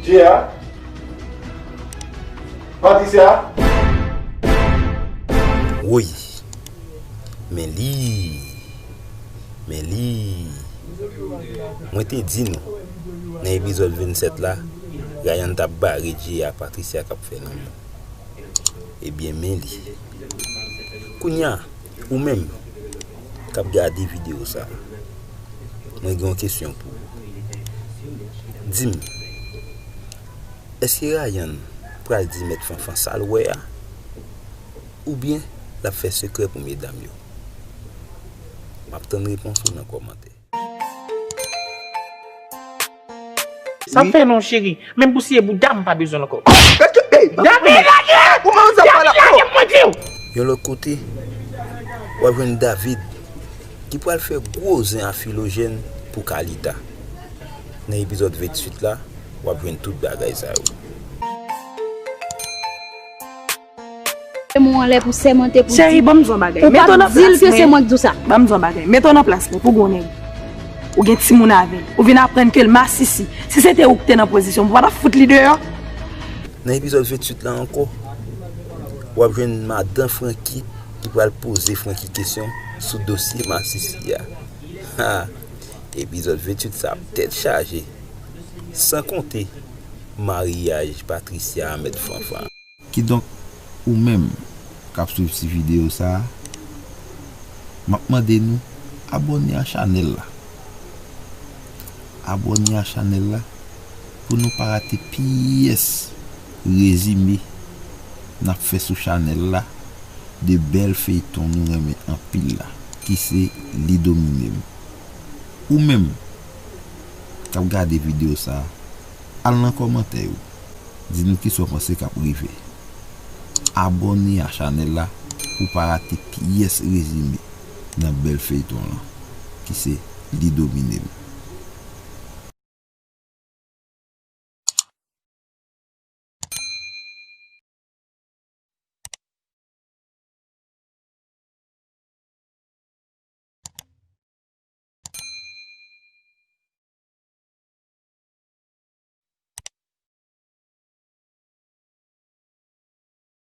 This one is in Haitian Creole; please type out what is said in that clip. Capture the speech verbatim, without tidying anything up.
Jay a? Patricia? Woy. Men li. Men li. Mwen te di nou, nan epizòd vennsèt la, Ryan t ap bare Jay a Patricia k ap fè lanmou. Ebyen, men li. Kounye a, ou menm k ap gade videyo sa a, mwen gen yon kesyon pou ou. Di m, èske Ryan pral di Mèt Fanfan sa l wè a? Oubyen l ap fè sekrè pou medam yo? M ap tann repons ou nan kòmantè. Sa fè non, cheri. Menm pou siye bouda m pa bezwen l ankò. Èske, ey, dam, lage! Ou menm sa pale la, lage, mwen di w! Yon lòt kote, w ap jwenn David ki pral fè gwo zen a Filojèn pou Kalita. Nan epizòd ventuit la, w ap jwenn tout bagay sa yo. Mwen anlè pou sèmante pou di. Cheri, ban m di w yon bagay. Ou pa di l ke se mwen k di w sa. Ban m di w yon bagay. Mete w nan plas mwen pou gon nèg. Ou gen timoun avè l. Ou vin aprann ke l masisi. Si se te ou ki te nan pozisyon, ou pa t ap fout li deyò? Nan epizòd ventuit la ankò, w ap jwenn madan Franky ki pral poze Franky kesyon sou dosye masisi a. Ha! Epizòd ventuit sa ap tèt chaje. San konte maryaj Patricia a Mèt Fanfan. Kidonk, ou menm k ap swiv ti videyo sa a, m ap mande nou abòne a chanèl la. Abòne a chanèl la pou nou pa rate pyès rezime n ap fè sou chanèl la de bèl feyton nou renmen anpil la, ki se Li Domine M. Ou menm k ap gade videyo sa a, al nan kòmantè yo. Di nou kisa w panse k ap rive. Abòne a chanèl la pou w pa rate pyès rezime nan bèl feyton lan, ki se Li Domine M.